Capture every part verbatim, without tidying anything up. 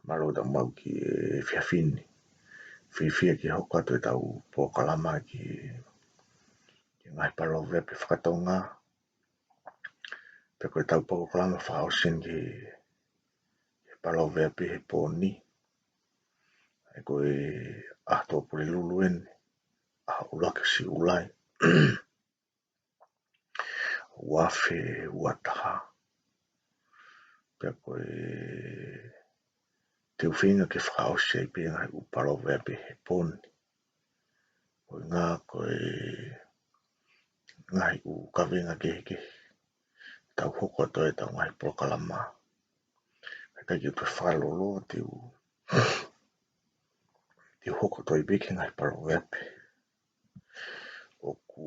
Mālō ʻetau maʻu ki he efiafi ni. Fiefia ke hoko atu ʻetau polokalama ki, ki he ngaahi paloveape fakatonga. Pea ko ʻetau polokalama fakaʻosi eni ki he paloveape he pō ni. ʻA ia ko e ʻaho Pulelulu eni, ʻaho ʻuluaki Siulai, ua afe ua taha. Pea ko e te u feinga ke fakaʻosi ai pē ngaahi ʻū paloveape he pō ni. Ko e ngaahi, ko e ngaahi ʻū kaveinga kehekehe tau hoko atu ai ʻetau ngaahi polokalama. Ka ʻikai ke u toe fakalōloa, te u, te u hoko atu ai pē ki he ngaahi paloveape. ʻOku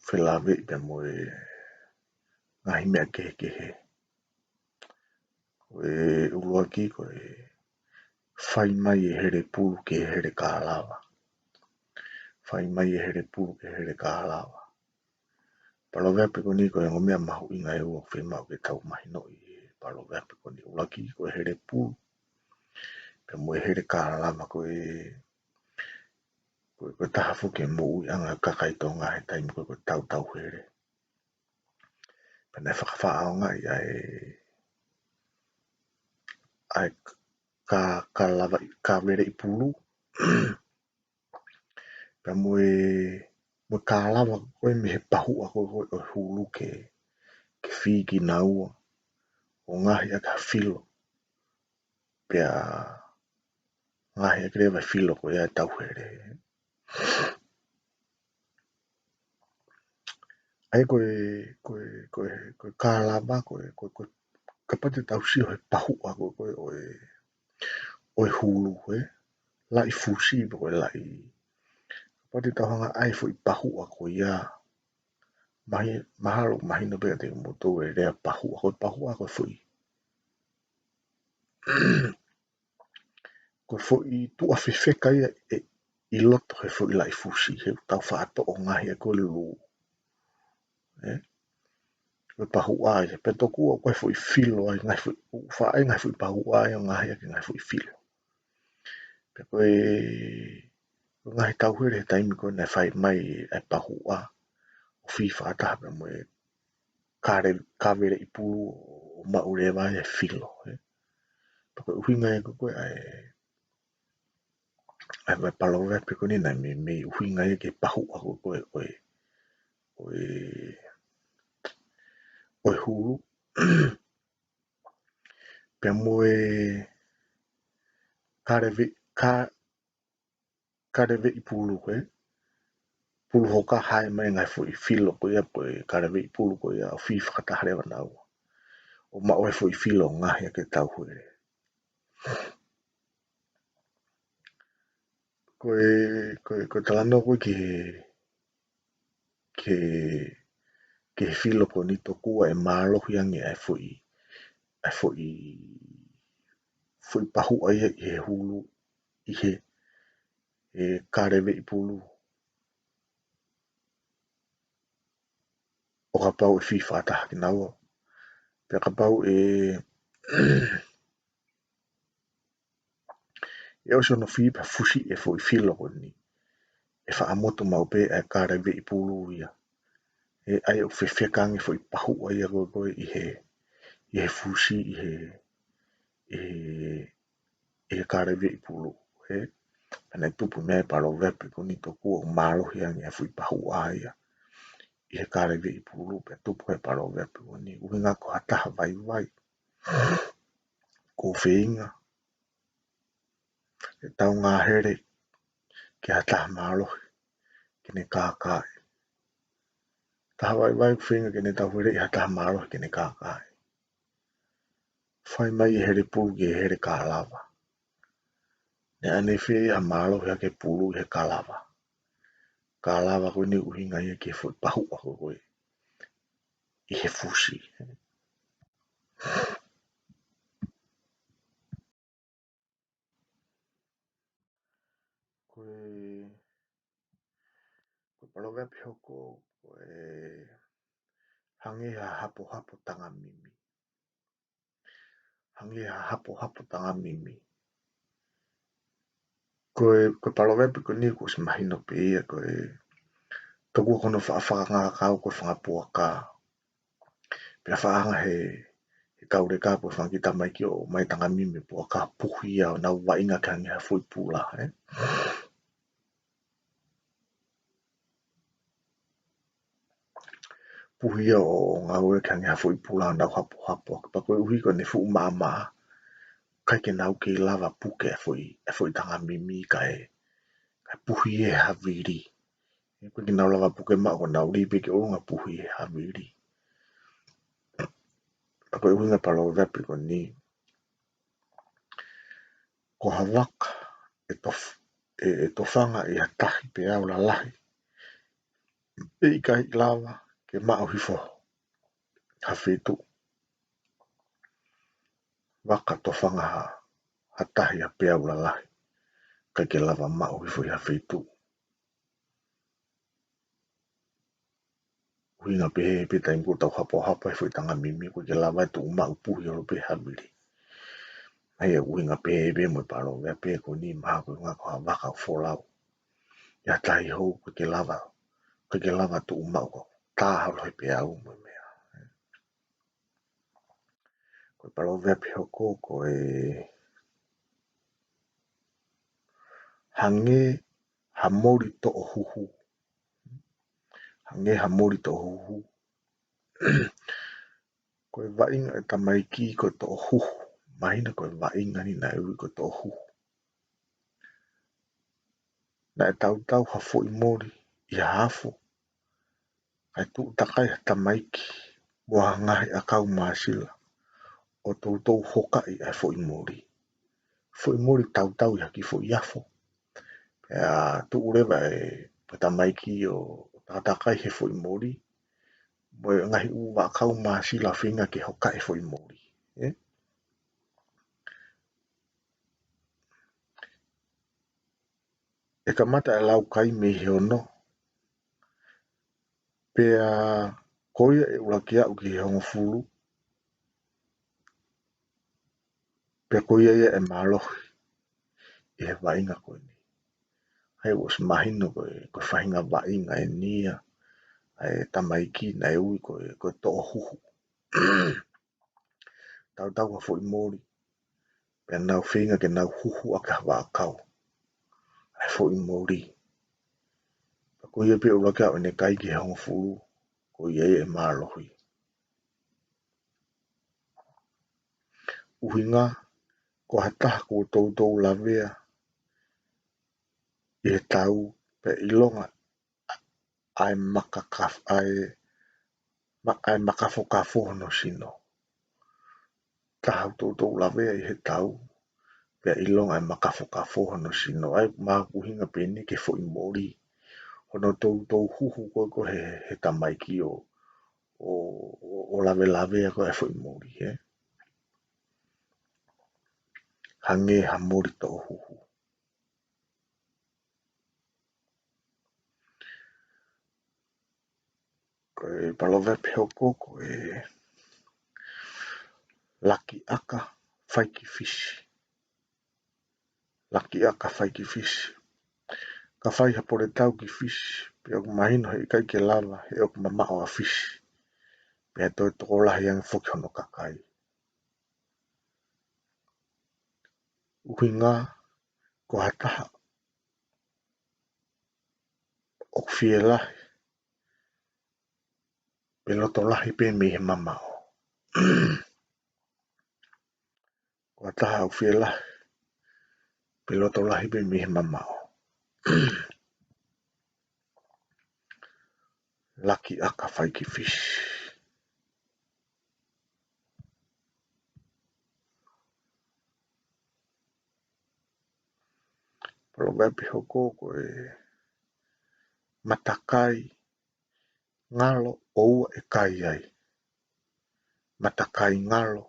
felāveʻi pea mo e ngaahi meʻa kehekehe. Ko e ʻuluaki, ko e fai mai e hele pulu ki he hele kālava. Fai mai e hele pulu ki he hele kālava. Paloveape ko eni ko e ongo meʻa mahuʻinga ʻe ua ʻoku fiemaʻu ke tau mahinoʻi he paloveape ko eni. ʻUluaki ko e hele pulu pea mo e hele kālava, ko e, ko e, ko e taha foki e moʻuiʻanga ʻo e kakai Tonga he taimi ko ē ko e tautau hele. Pea naʻe fakafaʻaongaʻi ʻa e, ʻa e kā-, kālava, kāveleʻi pulu. Pea mo e, mo e kālava ko ē mei he pahuʻa ko ē ʻo e hulu ke, ke fī kinaua, ʻo ngaohi ʻaki ha filo. Pea ngaohi ʻaki leva e filo ko ia ʻa e tauhele. ʻA ia ko e, ko e, ko e, ko e kālava, ko e, ko e, ko e, kapau te tau sio he pahuʻa ko ē, ko ē ʻo e, ʻo e hulu, ē? Laʻi fusi pe ko e laʻi. Kapau te tau hanga ʻai foʻi pahuʻa ko ia, mahi-, mahalo mahino pē kiate kimoutolu e lea pahuʻa, ko e pahuʻa ko e foʻi, ko e foʻi tuʻa fefeka ia ʻe, ʻi loto he foʻi laʻi fusi, he tau faʻa toʻo ngaohi ʻaki ko e lulu. Ē? Ko e pahuʻa ia, pea tokua ko e foʻi filo ai, ngaahi foʻi, ʻoku faʻa ʻai ngaahi foʻi pahuʻa ai ʻo ngaohi ʻaki ngaahi foʻi filo. Pea ko e, ko e ngaahi tauhele he taimi ko ē naʻe fai mai ʻa e pahuʻa, ʻo fī fakataha pea mo e kāle-, kāveleʻi pulu ʻo maʻu leva e filo, ē. Pea ko e ʻuhinga ia ko ē ʻa e, ʻa e paloveape ko eni naʻe mei, mei ʻuhinga ia ki he pahuʻa ko ē, ko ē, ko ē, ko ē, ko e hulu. Pea mo e kāleveʻi, kā-, kāleveʻi pulu ko ē. Pulu hoka, hae mai ngaahi foʻi filo ko ia, ko e kāleveʻi pulu ko ia, ʻo fī fakataha leva naua ʻo maʻu e foʻi filo ʻo ngaohi ʻaki e tauhele. Ko e, ko e, ko e talanoa ko ē ki he, ki he, ki he filo ko eni, tokua ʻe mālohi ange ʻa e foʻi, ʻa e foʻi, foʻi pahuʻa ia ʻi he hulu, ʻi he, ʻe, kāleveʻi pulu. ʻO kapau ʻe fī fakataha kinaua. Pea kapau ʻe, ʻe ʻosi hono fī pea fusi e foʻi filo ko eni, ʻe faʻa motu maʻu pē ʻa e kāleveʻi pulu ia. ʻE, ʻa ia ʻoku fefeka ange foʻi pahuʻa ia ko ē, ko ē ʻi he, ʻi he fusi, ʻi he, ʻi he, ʻi he kāleveʻi pulu, ē? Pea naʻe tupu mei ai e paloveape ko eni, tokua ʻoku mālohi ange ʻa e foʻi pahuʻa ia ʻi he kāleveʻi pulu, pea tupu e paloveape ko eni. ʻUhinga ko ha taha vaivai, ʻoku feinga ke tau ngahele ki ha taha mālohi ke ne kākaaʻi. Taha vaivai ʻoku feinga ke ne tauheleʻi ha taha mālohi ke ne kākaaʻi. Fai mai e hele pulu ki he hele kālava. Naʻe ʻanefē ha mālohi hake pulu ʻi he kālava. Kālava ko eni ʻuhinga ia ki he foʻi pahuʻa ko ē ʻi he fusi. Ko e, ko e paloveape hoko, ko e hangē ha hapohapo tangamimi. hangē ha hapohapo tangamimi. Ko e, ko e paloveape ko eni kuo ʻosi mahino pē ia, ko e tokua ko hono faʻa fakangākau ko e fanga puaka. Pea faʻa hanga ʻe he, he kau leka pe fanga kiʻi tamaiki ʻo ʻomai tangamimi mo e puaka, puhi ia ʻo nau vaʻinga ke hangē ha foʻi pula, ē? Puhi ia ʻo ngāue ke hangē ha foʻi pula ʻo nau hapohapo. Pea koeʻuhi ko ʻene fuʻu maʻamaʻa, ʻikai ke nau kei lava puke e foʻi, e foʻi tangamimi kae, kae puhi ʻe he havili. ʻIkai ke nau lava puke maʻu, ko ʻenau lī pē ki ʻolunga, puhi ʻe he havili. Pea ko e ʻuhinga e paloveape ko eni, ko ha vaka ʻe tof-, ʻe, ʻe tofanga ʻi ha tahi peau lalahi, ʻe ʻikai lava ke maʻu hifo ha feituʻu. Vaka tofanga ha, ha tahi ha peau lalahi, ʻikai ke lava maʻu hifo ʻi ha feituʻu. ʻUhinga pehē pē taimi ko ē ʻoku tau hapohapo ai e foʻi tangamimi, ʻoku ʻikai ke lava e tuʻu maʻu, puhi holo pē ʻe he havili. ʻA ia ʻuhinga pehē pē mo e paloveape ko eni, mahalo ko e ʻuhinga ko ha vaka ʻoku folau ʻi ha tahi hou, ʻikai ke lava, ʻikai ke lava tuʻu maʻu, ka tā holo he peau mo e meʻa. Ko e paloveape hoko ko e hangē ha moli toʻohuhu. Hangē ha moli toʻohuhu. Ko e vaʻinga e tamaiki ko e toʻohuhu. Mahino ko e vaʻinga ni naʻe ui ko e toʻohuhu. Naʻe tautau ha foʻi moli ʻi ha afo, kae tuʻu takai ha tamaiki mo ha ngaahi ʻakau māsila ʻo toutou hokaʻi ʻa e foʻi moli. Foʻi moli tautau ʻi ha kiʻi foʻi afo. Pea tuʻu leva e, e tamaiki ʻo, ʻo takatakai he foʻi moli, mo e ngaahi ʻū vaʻakau māsila feinga ke hokaʻi e foʻi moli. Ē? ʻE kamata e laukai mei he ono, pea ko ia ʻe ʻuluaki aʻu ki he hongofulu, pea ko ia ia ʻe mālohi ʻi he vaʻinga ko eni. ʻA ia ʻoku ʻosi mahino ko e, ko e faʻahinga vaʻinga eni ia ʻa e tamaiki naʻe ui ko e, ko e toʻohuhu. Tautau ha foʻi moli, pea nau feinga ke nau huhu ʻaki ha vaʻakau ʻa e foʻi moli. Pea ko ia pē ʻuluaki aʻu ʻene kai ki he hongofulu, ko ia ia ʻe mālohi. ʻUhinga, ko ha taha kuo toutou lavea ʻi he tau, pea ʻilonga ʻa e makakaf-, ʻa e ma-, ʻa e makafokafo hono sino. Taha ʻoku toutou lavea ʻi he tau, pea ʻilonga ʻa e makafokafo hono sino. ʻA ia, mahalo ʻoku ʻuhinga pē eni ki he foʻi moli. Hono toutou huhu ko ē ko ē he, he tamaiki ʻo, ʻo, ʻo, ʻo lavelavea ko ē e foʻi moli, ē? Hangē ha moli toʻohuhu. Ko e paloveape hoko ko e laki ʻaka fai ki Fisi. Laki ʻaka fai ki Fisi. Ka fai ha pole tau ki Fisi, pea ʻoku mahino he ʻikai ke lava, he ʻoku mamaʻo ʻa Fisi. Pea toe tokolahi ange foki hono kakai. ʻUhinga, ko ha taha ʻoku fielahi, pe loto lahi pē mei he mamaʻo. Ko ha taha ʻoku fielahi, pe loto lahi pē mei he mamaʻo. Laki ʻaka fai ki Fisi. Paloveape hoko ko e matakai ngalo ʻoua ʻe kai ai. Matakai ngalo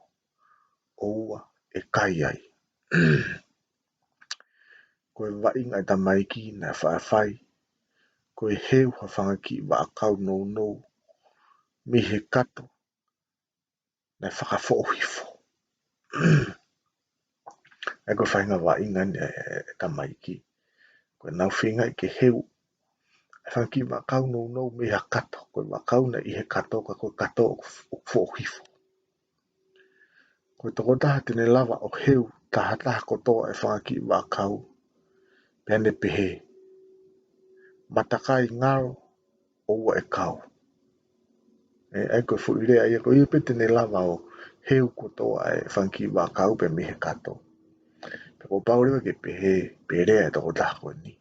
ʻoua ʻe kai ai. Ko e vaʻinga e tamaiki naʻe faʻa fai, ko e heu ha fanga kiʻi vaʻakau nounou mei he kato naʻe fakafoʻohifo. ʻa ia ko e faʻahinga vaʻinga eni ʻa e, ʻa e tamaiki. Ko ʻenau feingaʻi ke heu ʻa e fanga kiʻi vaʻakau nounou mei ha kato, ko e vaʻakau naʻe ʻi he kato, ka ko e kato ʻoku, ʻoku foʻohifo. Ko e tokotaha te ne lava ʻo heu tahataha kotoa e fanga kiʻi vaʻakau, pea ne pehē, "Matakai ngalo, ʻoua ʻe kau." ʻE, ʻa ia ko e foʻi lea ia, ko ia pē te ne lava ʻo heu kotoa e fanga kiʻi vaʻakau pē mei he kato. Pea kuo pau leva ke pehē, pe lea e tokotaha ko eni,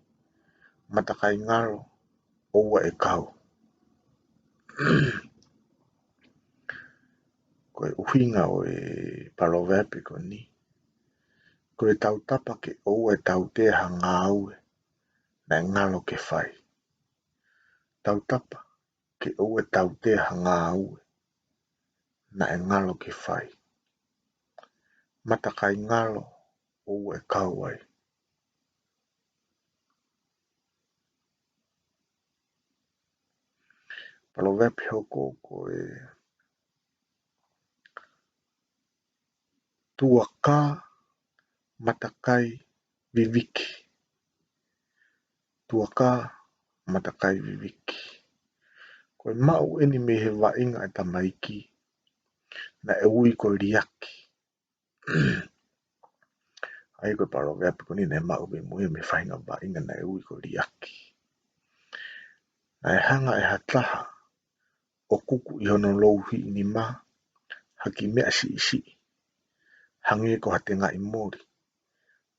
"Matakai ngalo, ʻoua ʻe kau." Ko e ʻuhinga ʻo e paloveape ko eni, ko e tautapa ke ʻoua ʻe tautea ha ngāue naʻe ngalo ke fai. Tautapa ke ʻoua ʻe tautea ha ngāue naʻe ngalo ke fai. Matakai ngalo, ʻoua ʻe kau ai. Paloveape hoko ko e, "Tuakā, matakai viviki." Tuakā, matakai viviki. Ko e maʻu eni mei he vaʻinga ʻa e tamaiki naʻe ui ko e liaki. ʻA ia ko e paloveape ko eni naʻe maʻu pē mo ia mei he faʻahinga vaʻinga naʻe ui ko e liaki. Naʻe hanga ʻe ha taha ʻo kuku ʻi hono louhiʻi nima ha kiʻi meʻa siʻisiʻi, hangē ko ha tengaʻi moli.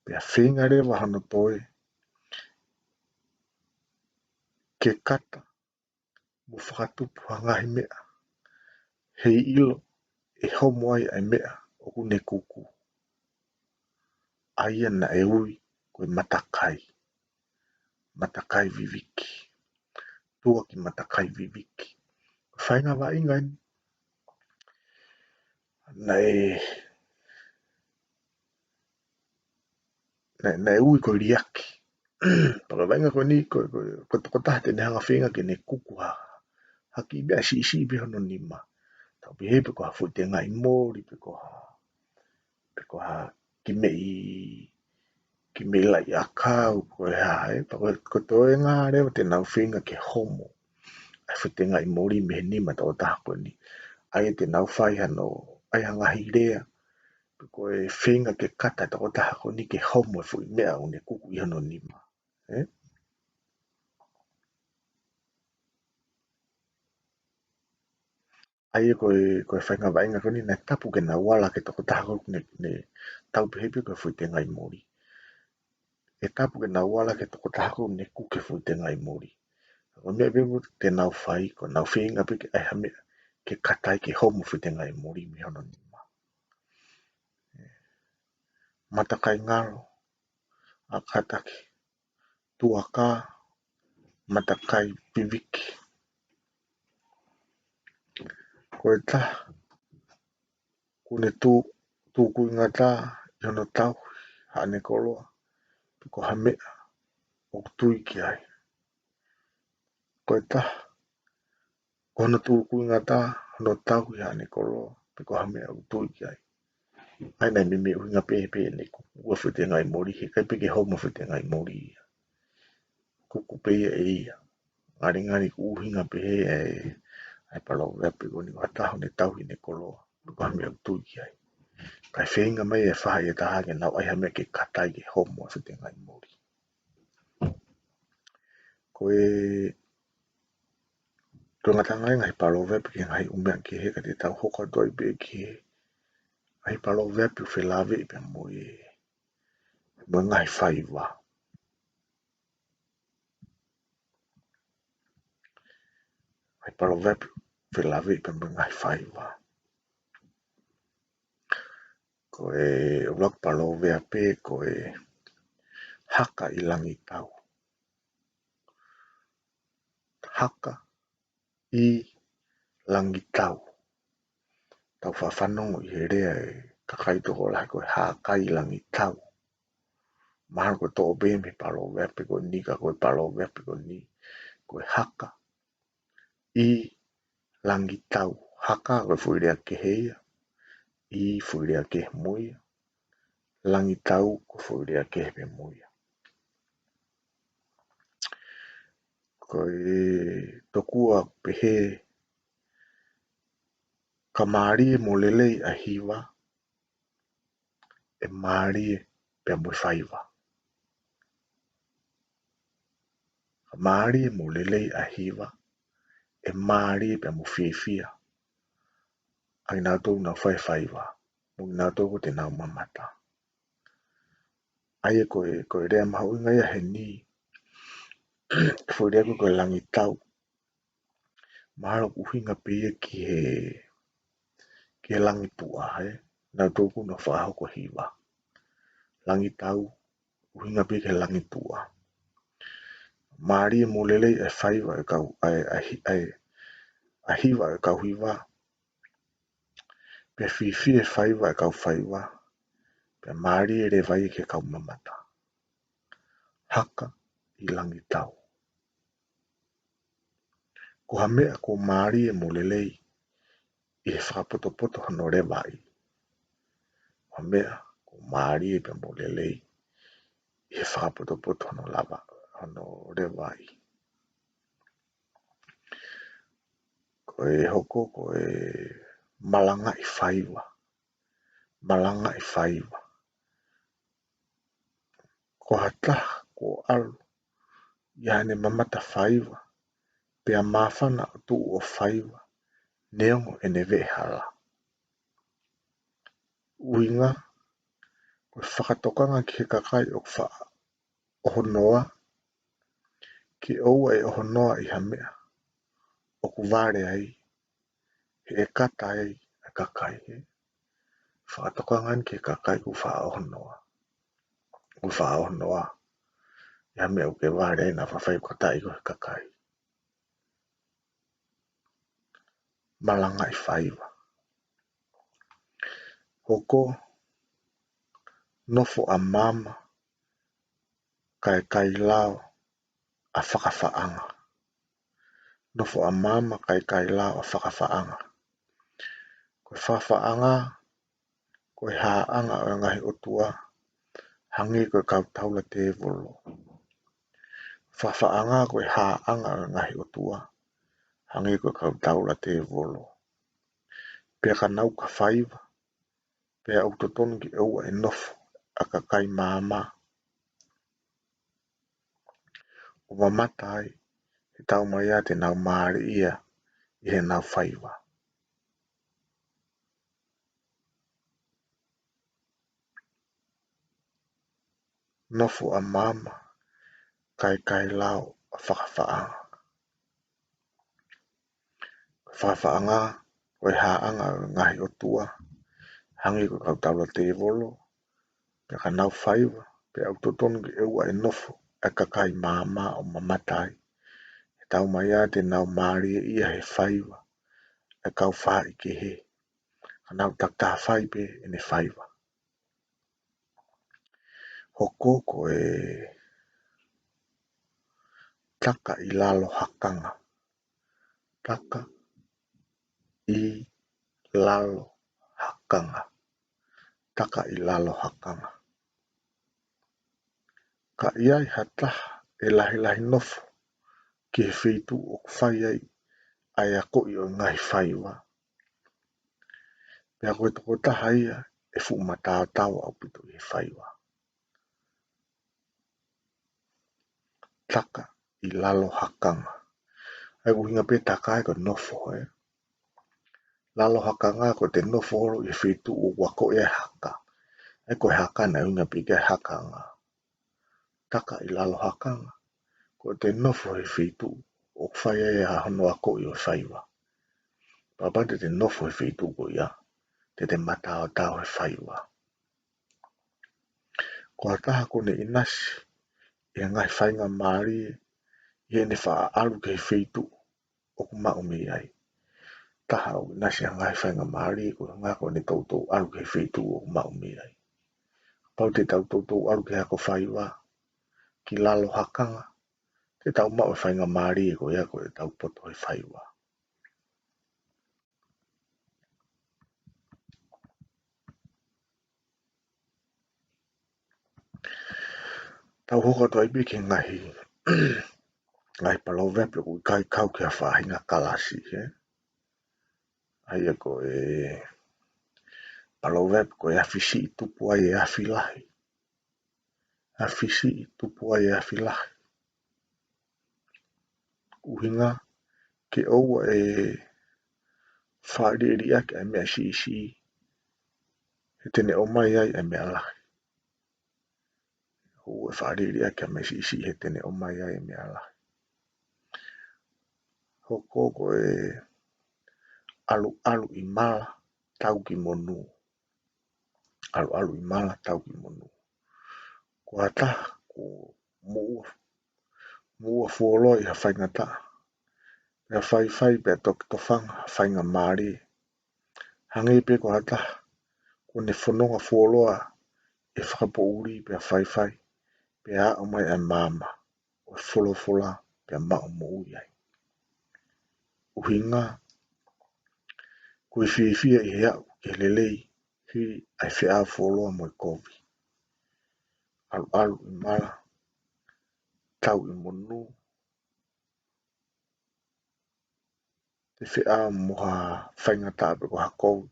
Pea feinga leva hono toe ke kata mo fakatupu ha ngaahi meʻa, heiʻilo ʻe homo ai ʻa e meʻa ʻoku ne kuku. ʻA ia naʻe ui ko e matakai. Matakai viviki. Tuakā, matakai viviki. Faʻahinga vaʻinga eni naʻe, naʻe, naʻe ui ko e liaki. Pea ko e vaʻinga ko eni, ko, ko, ko e tokotaha te ne hanga feinga ke ne kuku ha, ha kiʻi meʻa siʻisiʻi pē hono nima. Tau pehē pe ko ha foʻi tengaʻi moli, pe ko ha, pe ko ha kiʻi meʻi, kiʻi meʻi laʻi ʻakau, pe ko e hā, ē. Pea ko e, ko e toenga leva te nau feinga ke homo ʻa e foʻi tengaʻi moli mei he nima ʻo e tokotaha ko eni. ʻA ia te nau fai hano, ʻai ha ngaahi lea, pe ko e feinga ke kata e tokotaha ko eni ke homo e foʻi meʻa ʻoku ne kuku ʻi hono nima. Ē? ʻA ia ko e, ko e faʻahinga vaʻinga ko eni naʻe tapu ke nau ala ki he tokotaha ko eni, ne, ne tau pehē pē ko e foʻi tengaʻi moli. ʻE tapu ke nau ala ki he tokotaha ko eni ne kuku e foʻi tengaʻi moli. Ko e meʻa pē ʻoku te nau fai, ko ʻenau feinga pē ke ʻai ha meʻa ke kata ai ke homo e foʻi tengaʻi moli mei hono nima. Matakai ngalo, ʻa kātaki, tuakā, matakai viviki. Ko e taha kuo ne tū, tūkuingata ʻi hono tauhi haʻane koloa, pe ko ha meʻa ʻoku tui ki ai. Ko e taha ko hono tūkuingata hono tauhi haʻane koloa, pe ko ha meʻa ʻoku tui ki ai. ʻA ia naʻe meimei ʻuhinga pē, pē ʻene kuku e foʻi tengaʻi moli, heʻikai pē ke homo e foʻi tengaʻi moli ia. Kuku pē ia ʻe ia. Ngalingali ʻoku ʻuhinga pehē ʻa e, ʻa e paloveape ko eni, ko ha taha ne tauhi ʻene koloa, pe ko ha meʻa ʻoku tui ki ai. Kae feinga mai e faʻahi ʻe taha ke nau ʻai ha meʻa ke kata ai ke homo e foʻi tengaʻi moli. Ko e, ko e ngaahi ngaahi paloveape ki he ngaahi ʻū meʻa kehe ka te tau hoko atu ai pē ki he ngaahi paloveape ʻoku felāveʻi pea mo e, mo e ngaahi faiva. Ngaahi paloveape ʻoku felāveʻi pea mo e ngaahi faiva. Ko e ʻuluaki paloveape ko e haka ʻi langitau. Haka ʻi langitau. Tau faʻa fanongo ʻi he lea ʻa e kakai tokolahi ko e haka ʻi langitau. Mahalo ko e toʻo pē mei he paloveape ko eni, ka ko e paloveape ko eni, ko e haka ʻi langitau. Haka ko e foʻi lea kehe ia, ʻi foʻi lea kehe mo ia, Langitau ko e foʻi lea kehe pē mo ia. Ko e tokua pehē, ka mālie mo lelei ʻa e hiva, ʻe mālie pea mo e faiva. Ka mālie mo lelei ʻa e hiva, ʻe mālie pea mo fiefia ʻa kinautolu ʻoku nau fai e faiva, mo kinautolu ʻoku nau mamata. ʻA ia ko e, ko e lea mahuʻinga ia heni, foʻi lea ko e langitau. Mahalo ʻoku ʻuhinga pē ia ki he, ki he langituʻa, ē? Kinautolu ʻoku nau fakahoko e hiva. Langitau, ʻuhinga pē ia ki he langituʻa. Mālie mo lelei e faiva ʻa e kau, ʻa e, ʻa e hi-, ʻa e, ʻa e hiva ʻa e kau hiva. Pea fiefia e faiva ʻa e kau faiva. Pea mālie leva ia ki he kau mamata. Haka ʻi langitau. Ko ha meʻa kuo mālie mo lelei ʻi he fakapotopoto hono levaʻi. Ko ha meʻa kuo mālie pea mo lelei ʻi he fakapotopoto hono lava, hono levaʻi. Ko e hoko, ko e malangaʻi faiva. Malangaʻi faiva. Ko ha taha kuo ʻalu ia ʻene mamata faiva, pea māfana ʻo tuʻu ʻo faiva, neongo ʻene veʻe hala. ʻUhinga, ko e fakatokanga ki he kakai ʻoku faʻa ʻohonoa, ke ʻoua ʻe ʻohonoa ʻi ha meʻa ʻoku vale ai, he ʻe kata ai ʻa e kakai, ē. Fakatokanga ki he kakai ʻoku faʻa ʻohonoa. ʻOku faʻa ʻohonoa ʻi ha meʻa ʻoku ke vale ai, naʻa faifai ʻoku kata ai koe ʻe he kakai. Malangaʻi faiva. Hoko, nofo ʻa maama, kae kai lao ʻa fakafaʻanga. Nofo ʻa maama, kae kai lao ʻa fakafaʻanga. Ko e fakafaʻanga, ko e hāʻanga ʻo e ngaahi ʻotua, hangē ko e kau taula tēvolo. Fakafaʻanga ko e hāʻanga ʻo e ngaahi ʻotua, hangē ko e kau taula tēvolo. Pea ka nau ka faiva, pea ʻoku totonu ke ʻoua ʻe nofo ʻa e kakai maama ʻo mamata ai, he taumaiā te nau mālieʻia ʻi heʻenau faiva. Nofo ʻa maama, kae kai lao ʻa fakafaʻanga. Fakafaʻanga ko e hāʻanga ʻo e ngaahi ʻotua, hangē ko e kau taula tēvolo, pea ka nau faiva, pea ʻoku totonu ke ʻoua ʻe nofo ʻa e kakai maama ʻo mamata ai, he taumaiā te nau mālieʻia he faiva ʻa e kau faʻahikehe, ka nau takitaha fai pē ʻene faiva. Hoko, ko e taka ʻi lalo hakanga. Taka ʻi lalo hakanga. Taka ʻi lalo hakanga. Ka ʻi ai ha taha ʻe lahilahi nofo ki he feituʻu ʻoku fai ai ʻa e akoʻi ʻo e ngaahi faiva, pea ko e tokotaha ia ʻe fuʻu mataotao ʻaupito ʻi he faiva. Taka ʻi lalo hakanga. ʻA ia ʻoku ʻuhinga pē taka ē ko e nofo, ē. Lalo hakanga ko ʻete nofo holo ʻi he feituʻu ʻoku akoʻi ai e haka. ʻA ia ko e haka naʻe ʻuhinga pē ki ai e hakanga. Taka ʻi lalo hakanga, ko ʻete nofo he feituʻu ʻoku fai ai ʻa hono akoʻi ʻo e faiva. Pea kapau te te nofo he feituʻu ko ia, te te mataotao he faiva. Ko ha taha kuo ne ʻinasi ʻi he ngaahi faingamālie ʻi heʻene faʻa ʻalu ki he feituʻu ʻoku maʻu mei ai. Taha ʻoku ʻinasi he ngaahi faingamālie, ko e ʻuhinga ko ʻene toutou ʻalu ki he feituʻu ʻoku maʻu mei ai. Kapau te tau toutou ʻalu ki he ako faiva ki lalo hakanga, te tau maʻu e faingamālie ko ia ko ʻetau poto he faiva. Tau hoko atu ai pē ki he ngaahi, ngaahi paloveape ʻoku ʻikai kau ki ha faʻahinga kalasi, ē? ʻA ia ko e paloveape ko e afi siʻi tupu ai e afi lahi. Afi siʻi tupu ai e afi lahi. ʻUhinga ke ʻoua ʻe faʻaliʻeliʻaki ʻa e meʻa siʻisiʻi he te ne ʻomai ai ʻa e meʻa lahi. ʻOua ʻe faʻaliʻeliʻaki ʻa e meʻa siʻisiʻi he te ne ʻomai ai e meʻa lahi. Hoko ko e ʻaluʻalu ʻi mala tau ki monū. ʻAluʻalu ʻi mala tau ki monū. Ko ha taha kuo moʻua, moʻua fuoloa ʻi ha faingataʻa, pea faifai pea toki tofanga ha faingamālie. Hangē pē ko ha taha kuo ne fononga fuoloa ʻi he fakapoʻuli pea faifai, pea aʻu mai ʻa e maama ʻo e folofola pea maʻu moʻui ai. ʻUhinga, ko e fiefia ʻi he aʻu ki he lelei, hili ʻa e feʻao fuoloa mo e kovi. ʻAluʻalu ʻi mala tau ʻi monū, te feʻao mo ha faingataʻa pe ko ha kovi,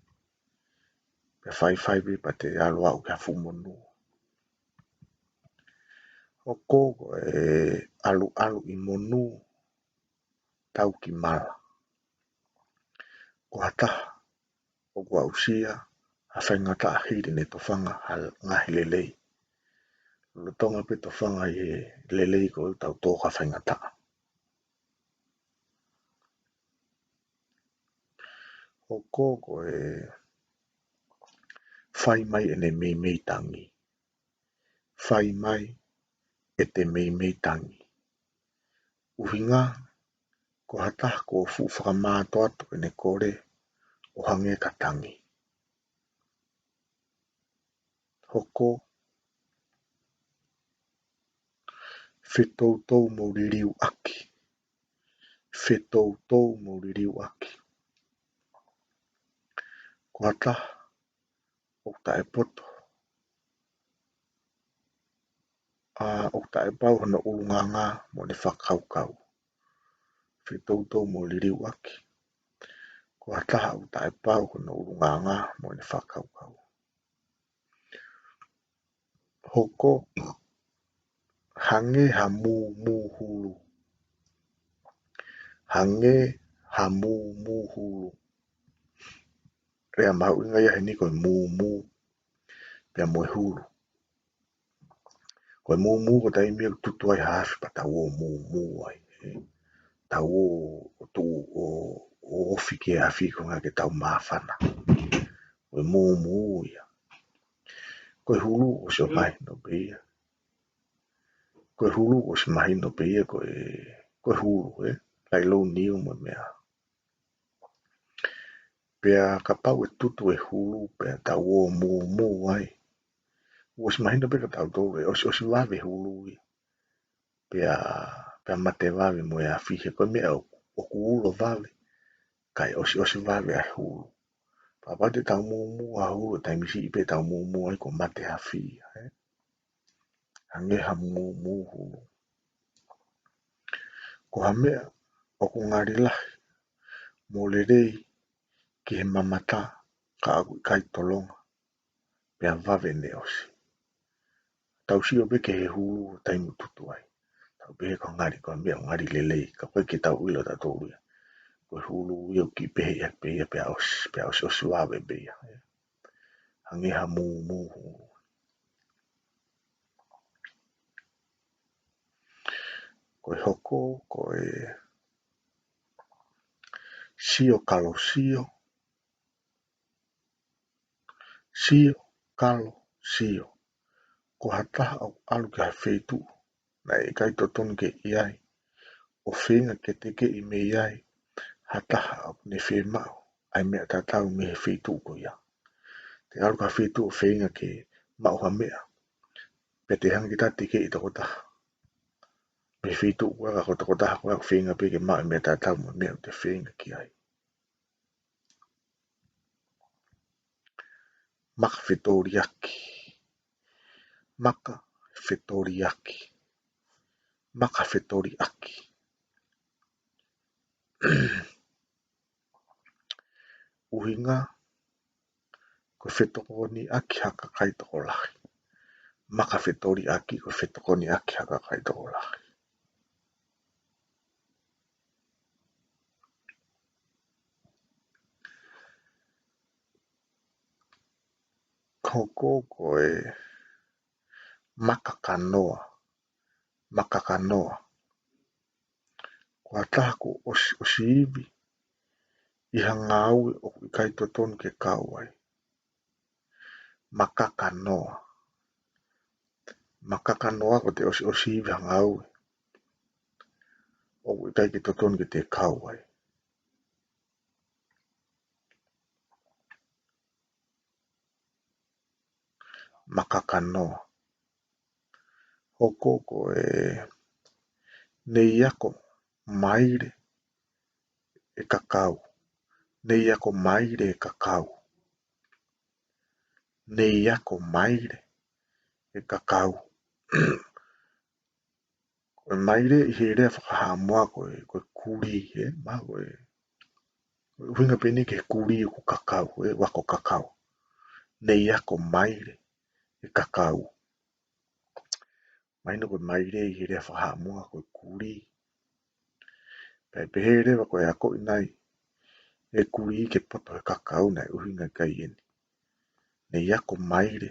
pea faifai pē pea te ʻalu aʻu ki ha fuʻu monū. Hoko ko e ʻaluʻalu ʻi monū tau ki mala. Ko ha taha ʻoku aʻusia ha faingataʻa hili ʻene tofanga ha ngaahi lelei. Lolotonga pē tofanga ʻi he lelei ko ē tau tō ki ha faingataʻa. Hoko ko e fai mai ʻene meimei tangi. Fai mai ʻete meimei tangi. ʻUhinga, ko ha taha kuo fuʻu fakamātoato ʻene kole ʻo hangē ka tangi. Hoko, fetoutou mo liliuʻaki. Fetoutou mo liliuʻaki. Ko ha taha ʻoku taʻepoto, ʻa, ʻoku taʻepau hono ʻulungaanga mo ʻene fakakaukau. Fetoutou mo liliuʻaki. Ko ha taha ʻoku taʻepau hono ʻulungaanga mo ʻene fakakaukau. Hoko, hangē ha mūmū hulu. Hangē ha mūmū hulu. Lea mahuʻinga ia heni ko e mūmū pea mo e hulu. Ko e mūmū ko e taimi ʻoku tutu ai ha afi pea tau ō ʻo mūmū ai, ē. Tau ō ʻo tuʻu ʻo, ʻo ofi ki he afi ko e ʻuhinga ke tau māfana. Ko e mūmū ia. Ko e hulu ʻosi ʻo mahino pē ia. Ko e hulu ʻosi mahino pē ia ko e, ko e hulu, ē. Laʻi lou niu mo e meʻa. Pea kapau ʻe tutu e hulu pea tau ō ʻo mūmū ai, ʻosi mahino pē kia tautolu ʻe ʻosi, ʻosi vave hulu ia. Pea, pea mate vave mo e afi he ko e meʻa ʻoku, ʻoku ulo vave, kae ʻosi, ʻosi vave ʻa e hulu. Pea kapau te tau mūmū ha hulu, taimi siʻi pē tau mūmū ai kuo mate afi ia, ē. Hangē ha mūmū hulu. Ko ha meʻa ʻoku ngali lahi mo lelei ki he mamata ka ʻoku ʻikai tolonga, pea vave ne ʻosi. Tau sio pē ki he hulu taimi ʻoku tutu ai. Tau pehē ko e ngali, ko e meʻa ʻoku ngali lelei, ka ʻoku ʻikai ke tau ʻilo tautolu ia ko e hulu ia ʻoku kiʻi pehē ia pē ia pea ʻosi, pea ʻosi, ʻosi vave pē ia. Hangē ha mūmū hulu. Ko e hoko, ko e sio kalo sio. Sio kalo sio. Ko ha taha ʻoku ʻalu ki ha feituʻu naʻe ʻikai totonu ke ʻi ai, ʻo feinga ke tekeʻi mei ai ha taha ʻoku ne fiemaʻu ʻa e meʻa tatau mei he feituʻu ko ia. Te ʻalu ki ha feituʻu ʻo feinga ke maʻu ha meʻa, pea te hanga kita ʻo tekeʻi tokotaha mei he feituʻu ko ia, ka ko e tokotaha ko ia ʻoku feinga pē ke maʻu e meʻa tatau mo e meʻa ʻoku te feinga ki ai. Maka fetoliaki. Maka fetoliʻaki. Makafetoliʻaki. ʻUhinga, ko e fetokoniʻaki ha kakai tokolahi. Makafetoliʻaki, ko e fetokoniʻaki ha kakai tokolahi. Ko, ko, ko e makakanoa. Makakanoa. Ko ha taha kuo ʻosi, ʻosi ivi ʻi ha ngāue ʻoku ʻikai totonu ke kau ai. Makakanoa. Makakanoa ko ʻete ʻosi, ʻosi ivi ha ngāue ʻoku ʻikai ke totonu ke te kau ai. Makakanoa. Hoko, ko e neʻi ako maile e kakau. Neʻi ako maile e kakau. Neʻi ako maile e kakau. Ko e maile ʻi he lea fakahaʻamoa ko e, ko e kulī, ē, mahalo ko e, ko e ʻuhinga pē eni ki he kulī ʻoku kakau, ē, ʻoku ako kakau. Neʻi ako maile e kakau. Mahino ko e maile ʻi he lea fakahaʻamoa ko e kulī. Pea pehē leva ko e akoʻi nai e kulī ke poto he kakau, naʻe ʻuhinga ki ai eni. Neʻi ako maile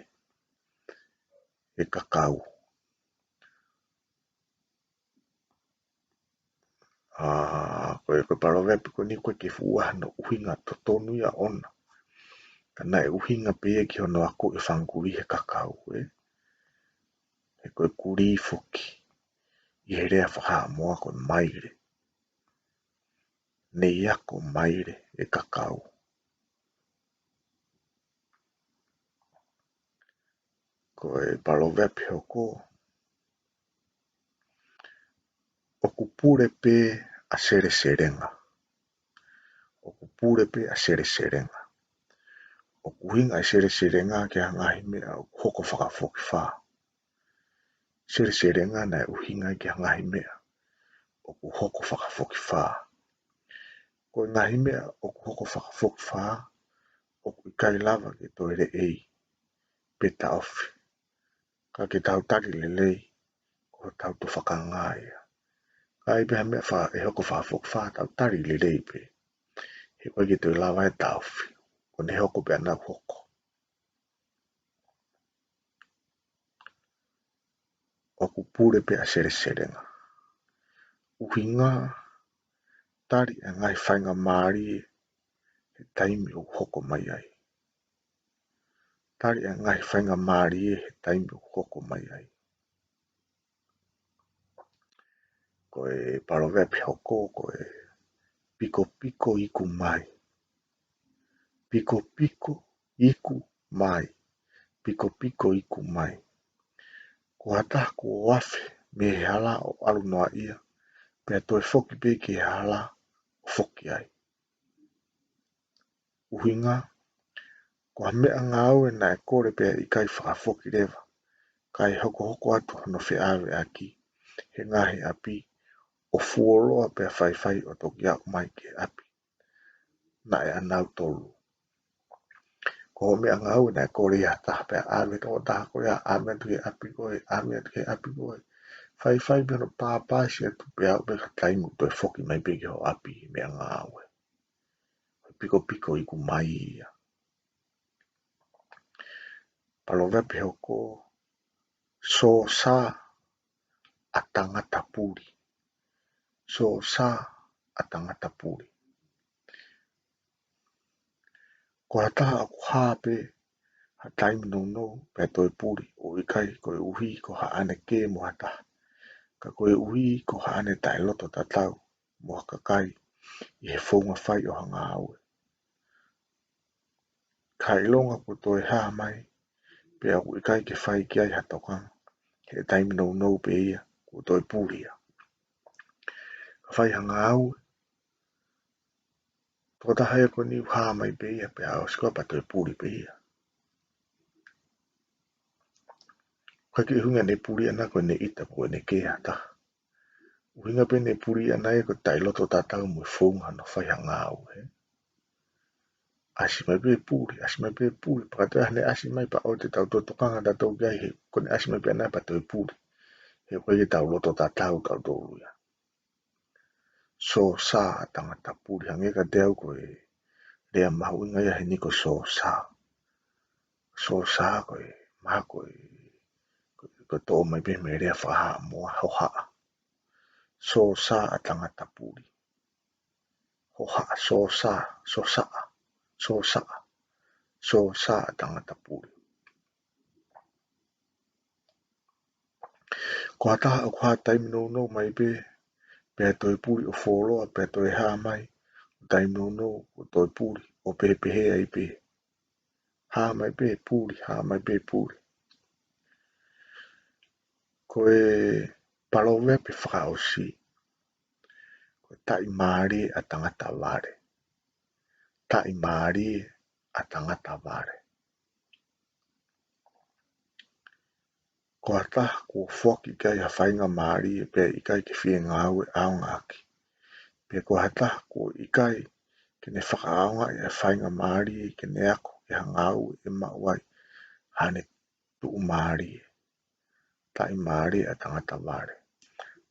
e kakau. ʻA, ko e, ko e paloveape ko eni ʻoku ʻikai ke fuʻu ʻi ai hano ʻuhinga totonu ia ʻoʻona. Ka naʻe ʻuhinga pē ia ki hono akoʻi e fanga kulī he kakau, ē. He ko e kulī foki ʻi he lea fakahaʻamoa ko e maile. Neʻi ako maile e kakau. Ko e paloveape hoko, ʻoku pule pē ʻa Seleselenga. ʻOku pule pē ʻa Seleselenga. ʻOku ʻuhinga ʻa e Seleselenga ki ha ngaahi meʻa ʻoku hoko fakafokifā. Seleselenga naʻe ʻuhinga ki ha ngaahi meʻa ʻoku hoko fakafokifā. Ko e ngaahi meʻa ʻoku hoko fakafokifā, ʻoku ʻikai lava ke toe leʻei pe taʻofi. Ka ke tau tali lelei, ko hotau tufakanga ia. Ka ʻi ai pē ha meʻa fa-, ʻe hoko fakafokifā, tau tali lelei pē. He ʻoku ʻikai ke toe lava ʻe taʻofi. Ko ʻene hoko pē ʻana ʻoku hoko. ʻOku pule pē ʻa Seleselenga. ʻUhinga, tali e ngaahi faingamālie he taimi ʻoku hoko mai ai. Tali e ngaahi faingamālie he taimi ʻoku hoko mai ai. Ko e paloveape hoko, ko e pikopiko iku mai. Pikopiko iku mai. Pikopiko iku mai. Ko ha taha kuo afe mei he hala ʻo ʻalu noaʻia, pea toe foki pē ki he hala ʻo foki ai. ʻUhinga, ko ha meʻangāue naʻe kole pea ʻikai fakafoki leva, kae hokohoko atu hono feʻaveʻaki he ngaahi ʻapi, ʻo fuoloa pea faifai ʻo toki aʻu mai ki he ʻapi naʻe ʻanautolu. Ko e meʻangāue naʻe kole ia ha taha pea ʻave tokotaha ko ia, ʻave atu ki he ʻapi ko ē, ʻave atu ki he ʻapi ko ē. Faifai pē hono pāpasi atu pea aʻu pē ki he taimi ʻoku toe foki mai pē ki hoʻo ʻapi e meʻangāue. Pikopiko iku mai ia. Paloveape hoko, sōsā ʻa tangata puli. Sōsā ʻa tangata puli. Ko ha taha ʻoku hā pē ha taimi nounou pea toe puli, ʻoku ʻikai koeʻuhi ko haʻane kē mo ha taha, ka koeʻuhi ko haʻane taʻeloto tatau mo ha kakai ʻi he founga fai ʻo ha ngāue. Ka ʻilonga kuo toe hā mai, pea ʻoku ʻikai ke fai ki ai ha tokanga, he taimi nounou pē ia, kuo toe puli ia. Ka fai ha ngāue, tokotaha ia ko eni ʻoku hā mai pē ia, pea ʻosi ko ia pea toe puli pē ia. ʻIkai ke ʻuhinga ʻene puli ʻana ko ʻene ʻita pe ko ʻene kē ha taha. ʻUhinga pē ʻene puli ʻana ia ko e taʻeloto tatau mo e founga hono fai ha ngāue. ʻAsi mai pē puli, ʻasi mai pē puli, pea ka toe ʻai haʻane ʻasi mai pea ʻoua te tau toe tokanga tautolu ki ai he ko ʻene ʻasi mai pē ʻana pea toe puli. He ʻoku ʻikai ke tau loto tatau tautolu ia. Sōsā ʻa tangata puli, hangē kiate au ko e lea mahuʻinga ia heni ko e sōsā. Sōsā ko e, mahalo ko e, ko e, ko e toʻo mai pē mei he lea faka-Haʻamoa, hohaʻa. Sōsā ʻa tangata puli. Hohaʻa, sōsā, sōsā, sōsā, sōsā ʻa tangata puli. Ko ha taha ʻoku hā taimi nounou mai pē, pea toe puli ʻo fuoloa, pea toe hā mai, taimi nounou ʻo toe puli, ʻo pehē pehē ai pē. Hā mai pē puli, hā mai pē puli. Ko e paloveape fakaʻosi, ko e taʻimālie ʻa tangata vale. Taʻimālie ʻa tangata vale. Ko ha taha kuo foaki ki ai ha faingamālie pea ʻikai ke fie ngāue ʻaonga ʻaki. Pea ko ha taha kuo ʻikai ke ne fakaʻaongaʻi ʻa e faingamālie ke ne ako ki ha ngāue ʻe maʻu ai haʻane tuʻumālie. Taʻimālie ʻa tangata vale.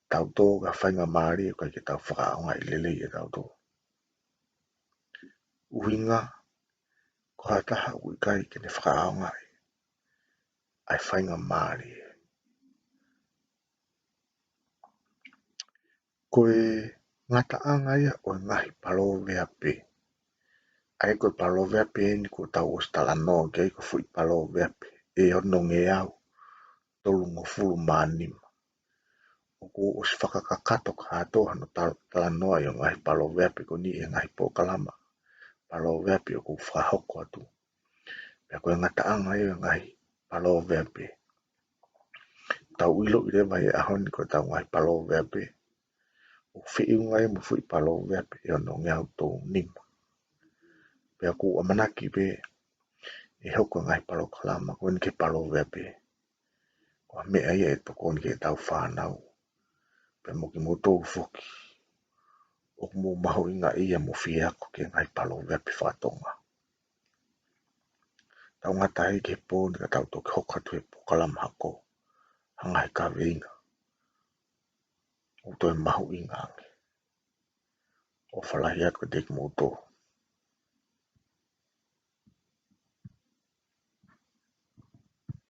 Tau tō ki ha faingamālie ʻoku ʻikai ke tau fakaʻaongaʻi lelei ʻe tautolu. ʻUhinga, ko ha taha ʻoku ʻikai ke ne fakaʻaongaʻi ʻa e faingamālie. Ko e ngataʻanga ia ʻo e ngaahi paloveape. ʻA ia ko e paloveape eni kuo tau ʻosi talanoa ki ai, ko e foʻi paloveape ʻe onongeau tolungofulu mā nima. ʻOku ʻosi fakakakato kātoa hono tal-, talanoa ʻi he ngaahi paloveape ko eni ʻi he ngaahi polokalama paloveape ʻoku fakahoko atu. Pea ko e ngataʻanga ia ʻo e ngaahi paloveape. Tau ʻiloʻi leva he ʻaho ni ko ʻetau ngaahi paloveape ʻoku feʻunga ia mo e foʻi paloveape ʻe onongeau tolu nima. Pea ʻoku ou ʻamanaki pē ʻe hoko e ngaahi polokalama ko eni ki he paloveape ko ha meʻa ia ʻe tokoni ki heʻetau fānau, pea mo kimoutolu foki ʻoku mou mahuʻingaʻia mo fie ako ki he ngaahi paloveape faka-Tonga. Tau ngata heni ki he pō ni ka tau toki hoko atu he polokalama hoko, ha ngaahi kaveinga ʻoku toe mahuʻinga ange. ʻOfa lahi atu kiate kimoutolu.